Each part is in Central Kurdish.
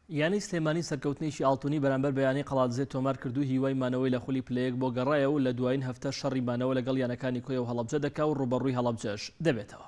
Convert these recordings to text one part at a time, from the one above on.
یانەی سلێمانی سەرکەوتنێکی ئاڵتونی بەرامبەر بە یانەی قەڵادزێ تۆمار کرد و هیوای مانەوەی لە خولی پلە یەک بۆ گەڕایەوە و لە دوایین هەفتە شەڕی مانەوە لەگەڵ یانەکانی کۆیە و هەڵەبجە دەکا و ڕووبەڕووی هەڵەبجەش دەبێتەوە.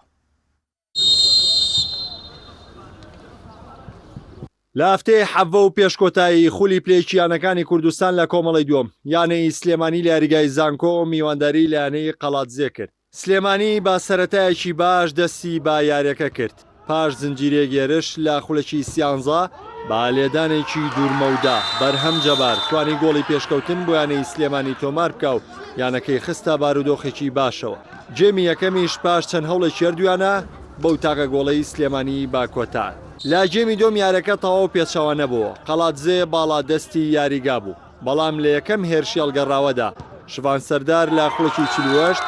لە هەفتەی حەڤە و پێش کۆتایی خولی پلە یەکی یانەکانی کوردستان لە کۆمەڵەی دووەم، یانەی سلێمانی لە یاریگای زانکۆ میوانداری لە یانەی قەڵادزێ کرد. سلێمانی بە سەرەتایەکی باش دەستی بە یاریەکە کرد، پاش زنجیرەیەک هێرش لە خولەکی سیانزە بە لێدانێکی دوورمەودا بەرهەم جەبار توانی گۆڵی پێشکەوتن بۆ یانەی سلێمانی تۆمار بکا و یانەکەی خستە بارودۆخێکی باشەوە. گێمی یەکەمیش پاش چەند هەوڵێکی هەردوویانە بەو تاقە گۆڵەی سلێمانی بە کۆتا. لە گێمی دووەم یارەکە تەواو پێچەوانە بووە، قەڵادزێ باڵادەستی یاریگا بوو، بەڵام لە یەکەم هێرشی هەڵگەڕاوەدا شڤان سەردار لە خولەکی 48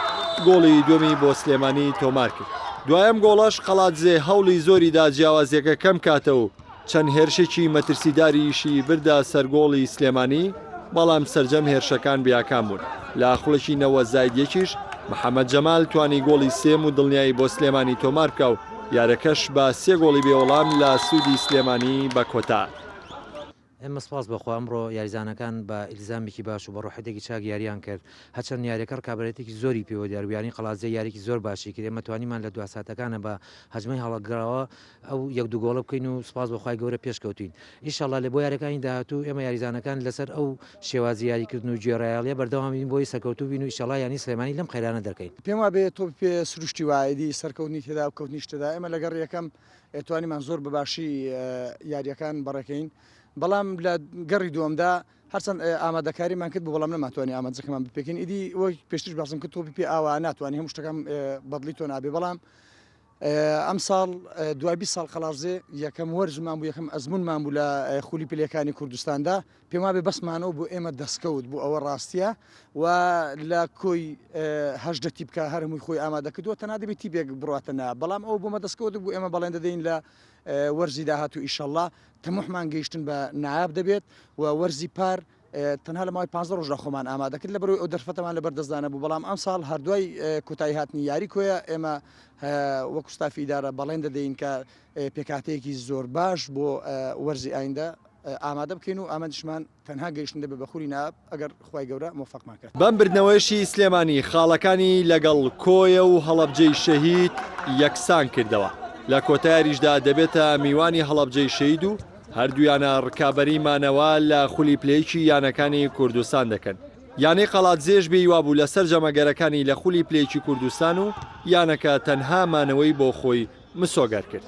گۆڵی دووەمی بۆ سلێمانی تۆمارکرد. دوای ئەم گۆڵەش قەڵادزێ هەوڵی زۆری دا جیاوازییەکە کەمکاتەوە و چەند هێرشێکی مەترسیداریشی بردە سەر گۆڵی سلێمانی، بەڵام سەرجەم هێرشەکان بێئاکام بوون. لە خولەکی 90 زاید یەکیش محەمەد جەمال توانی گۆڵی سێیەم و دڵنیایی بۆ سلێمانی تۆماربکا و یارەکەش بە سێ گۆڵی بێوەڵام لە سوودی سلێمانی بە کۆتا. ئێمە سوپاس بۆ خوا ئەمڕۆ یاریزانەکان بە ئیلتیزامێکی باش و بە ڕۆحیەتێکی چاک یارییان کرد، هەرچەند یاریەکە ڕکابەرێتێکی زۆری پێوە دیار بوو، یانەی قەڵادزێ یاریەکی زۆر باشی کرد، ئێمە توانیمان لە دوا ساتەکانە بە هەجمەی هەڵگڕاوە ئەو یەک دوو گۆڵە بکەین و سوپاس بۆ خوای گەورە پێشکەوتوین. ئیشەڵا لە بۆ یاریەکانی داهاتوو ئێمە یاریزانەکان لەسەر ئەو شێوازی یاریکردن و گوێڕایەڵیە بەردەوام بین بۆی سەرکەوتوو بین و ئیشەڵا یانەی سلێمانی لەم قەیرانە دەرکەین. پێم وابێ تۆپی پێ سروشتی وایە ئیدی سەرکەوتنی تێدا و کەوتنیش تێدا، ئێمە لە گەڕی یەکەم توانیمان زۆر بە باشی یارییەکان بەڕێکەین، بەڵام لە گەڕی دووەمدا هەرچەند ئامادەکاریمان کرد بوو بەڵام نەمانتوانی ئامانجەکەمان بپێکین، ئیدی وەک پێشتریش باسم کرد تۆپی پێ ئاوا ناتوانانی هەموو شتەکان بەدڵی تۆ نابێ، بەڵام ئەمساڵ دوای 20 ساڵ قەڵادزێ یەکەم وەرزمان بوو یەکەم ئەزمونمان بوو لە خولی پلەکانی کوردستاندا، پێم وابێ بەسمانەوە بۆ ئێمە دەستکەوت بوو ئەوە ڕاستیە و لە کۆی 18 تیپکە هەر هەمووی خۆی ئامادە کردووە تەنها دەبێت تیپێک بڕاتە نا بەڵام ئەو بۆمە دەستکەوت بوو ئێمە بەڵێن دەدەین لە وەرزی داهاتوو ئیشەڵڵا تەموحمان گەیشتن بە نایاب دەبێت و وەرزی پار تەنها لە ماوەی 15 ڕۆژدا خۆمان ئامادە کرد لەبەرئەوەی ئەو دەرفەتەمان لەبەر دەستدا نەبوو بەڵام ئەمساڵ هەر دوای کۆتایی هاتنی یاری کۆیە ئێمە وەکو ستافی ئیدارە بەڵێن دەدەین کە پێکهاتەیەکی زۆر باش بۆ وەرزی ئایندە ئامادە بکەین و ئامانجیشمان تەنها گەیشتن دەبێت بە خولی نایاب ئەگەر خوای گەورە مۆفەقمان کرد. بەم بردنەوەیەشی سلێمانی خاڵەکانی لەگەڵ کۆیە و هەڵەبجەی شەهید یەکسان کردەوە، لە کۆتا یاریشدا دەبێتە میوانی هەڵەبجەی شەهید و هەردوویانە ڕکابەری مانەوە لە خولی پلەیەکی یانەکانی کوردستان دەکەن. یانەی قەڵادزێش بێهیوا بوو لە سەرجەم ئەگەرەکانی لە خولی پلەیەکی کوردستان و یانەکە تەنها مانەوەی بۆ خۆی مسۆگەر کرد.